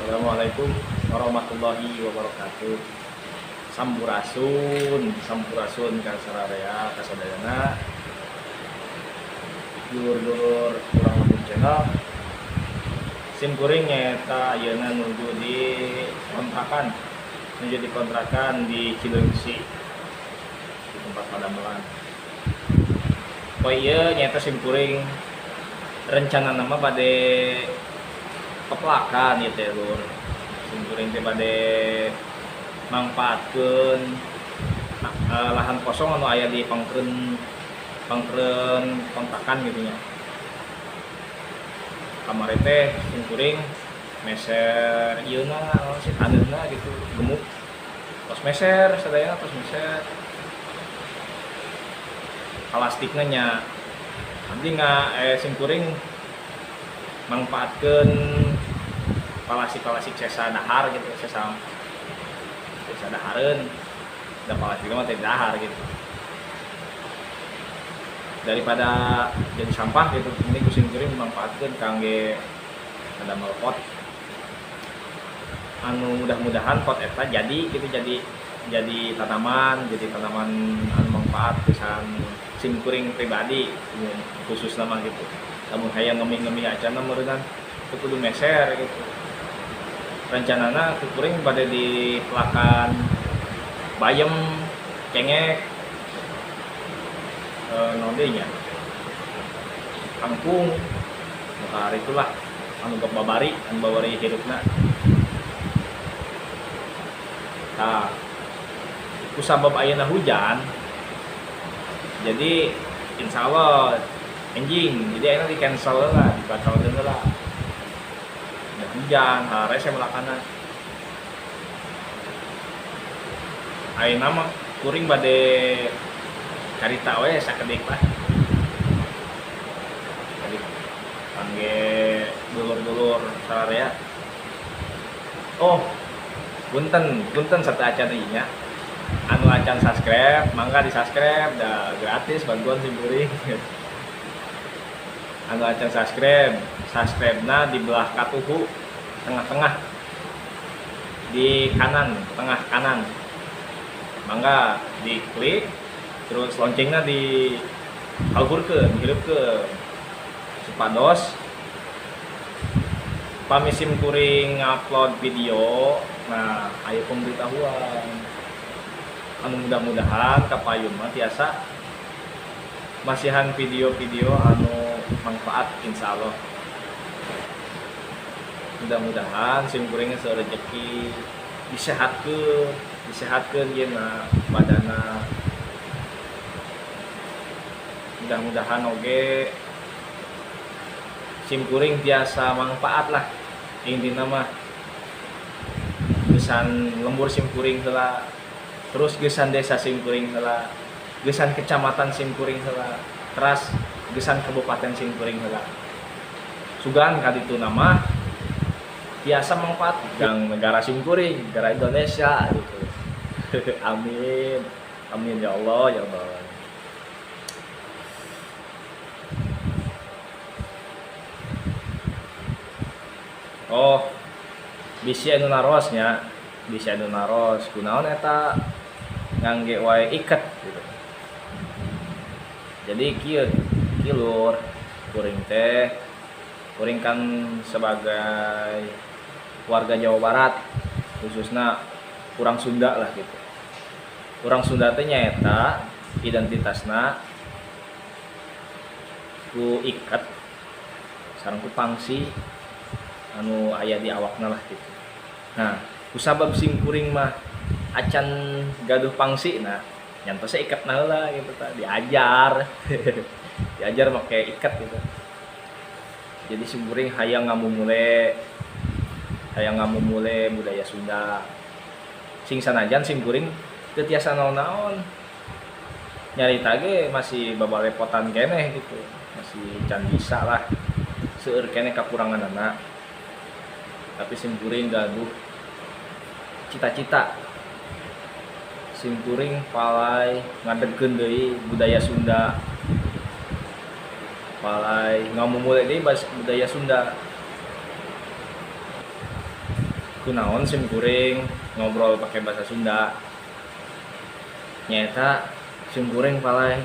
Assalamualaikum warahmatullahi wabarakatuh. Sampurasun, sampurasun ka sararea kasadayana. Dulur-dulur Urang Lembur Channel. Sim kuring nyaeta ayeuna nuju di kontrakan. Nuju di kontrakan di Cileungsi. Di tempat padamelan. Poe ieu nyaeta sim kuring rencana nama bade pepelakan ieu teh lur. Sim kuring teh bade mangpaatkeun lahan kosong anu aya di pangkreun pangkreun kontrakan gitu nya. Kamari teh sim kuring meser ieuna naon sih taneuhna gitu gemuk. Tos meser sadayana tos meser. Palastikna nya abdi nga sim kuring mangpaatkeun palastik-palastik sesa dahar gitu, sesa sesa dahareun. Da palastik mah teh dahar gitu. Daripada jadi sampah gitu, ini ku sim kuring dimanfaatkeun kangge ngadamel pot. Anu mudah-mudahan pot eta jadi gitu, jadi tanaman anu manfaat pisan sim kuring pribadi khususna mah gitu. Lamun hayang ngemih-ngemih acan mah meureunnan teu kudu meser gitu. Rencanana ku kuring bade dipelakan bayem, cengek, naon deui nya, kangkung, nu itulah anu babari, anu babari hirupna. Tah, kusabab ayeuna hujan, jadi insya Allah enjing, jadi ayeuna di cancel lah, dibatalkeun heula. Da hujan, harese melakana. Ayeuna mah kuring bade carita we sakedik lah. Jadi kangge dulur-dulur sararea. Oh, punten, punten sateuacan ieu nya. Anu acan subscribe, mangga di subscribe, da gratis bantuan sim kuring. Anu acan subscribe, subscribe-na di belah katuhu tengah-tengah. Di kanan, tengah kanan. Mangga diklik, terus loncengna di kaluhurkeun, dihirupkeun. Supados pami sim kuring ngupload video, nah aya pemberitahuan. Anu mudah-mudahan kapayun mah tiasa masihan video-video anu manfaat insyaallah. Mudah-mudahan sim kuring seueur rejeki, disehatkeun, disehatkeun ieu na badana. Mudah-mudahan oge sim kuring tiasa manfaat lah intina mah. Gesan lembur sim kuring heula, terus gesan desa sim kuring heula, gesan kecamatan sim kuring heula, teras gesan kabupaten sim kuring heula. Sugan ka dituna mah tiasa manfaat kang negara sim kuring, negara Indonesia gitu. Amin. Amin ya Allah ya Allah. Oh, bisi anu naros nya, bisi anu naros kunaon eta ngangge wae iket gitu. Jadi kieu kieu lur, kuring teh kuring kan sebagai warga Jawa Barat, khususna urang Sunda lah gitu. Urang Sunda teh nyaeta identitasna ku iket sareng ku pangsi anu aya di awakna lah gitu. Nah, kusabab sim kuring mah acan gaduh pangsi, nah nyantosna iketna heula gitu tah, diajar. Diajar make iket gitu. Jadi sim kuring hayang ngamumule budaya Sunda. Sing sanajan sim kuring teu tiasa naon-naon. Nyarita ge masih babalepotan keneh gitu, masih can bisa lah. Seueur keneh kakuranganana. Tapi sim kuring gaduh cita-cita. Sim kuring palai ngadegkeun deui budaya Sunda. Palai ngamumule deui budaya Sunda. Kunaon sim kuring ngobrol pakai bahasa Sunda, nyaeta sim kuring palai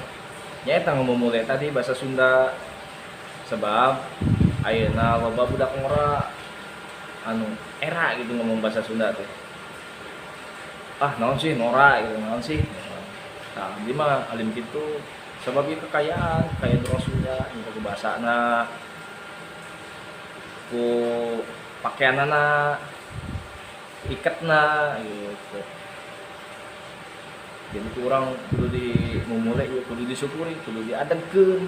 nyaeta ngomong mulai tadi bahasa Sunda, sebab ayeuna loba budak ngora anu era gitu ngomong bahasa Sunda teh, ah naon sih nora gitu, naon sih. Nah abdi mah alim kitu sebab ieu kekayaan, kekayaan urang Sunda ku bahasana, ku pakaianana, iketna gitu. Jadi ku urang kudu dimumule, kudu disyukuri, kudu diadegkeun.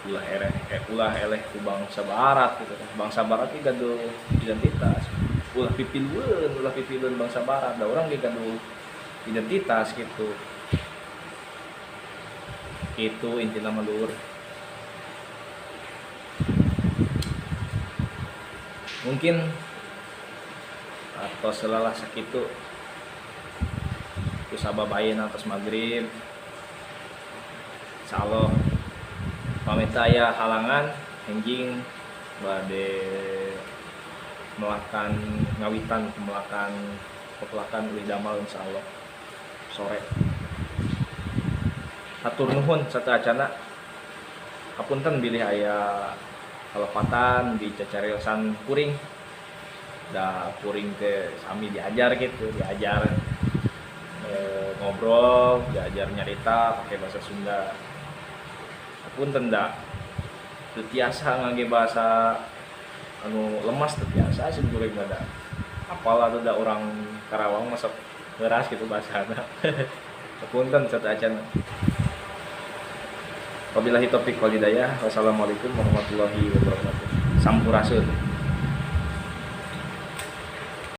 Ulah ereh, ulah eleh ku bangsa barat gitu kan. Bangsa barat ge gaduh identitas. Ulah pipilueun bangsa barat, da urang ge gaduh identitas gitu. Itu intina mah lur. Mungkin atau selalah sakitu ku sabab ayeuna atos maghrib. Insyaallah pamit aya halangan enjing bade melakan ngawitan melakan pepelakan uih damal insyaallah sore. Hatur nuhun sateuacana. Hapunten bilih aya kalepatan di cacariosan kuring. Da kuring teh sami diajar gitu, diajar ngobrol, diajar nyarita pakai bahasa Sunda. Hapunten da teu tiasa ngangge bahasa anu lemas, teu tiasa sim kuring mah da. Apal atuh da urang Karawang masuk keras gitu bahasana. Hapunten sateuacana. Wabillahi taufik wal hidayah. Wassalamualaikum warahmatullahi wabarakatuh. Sampurasun.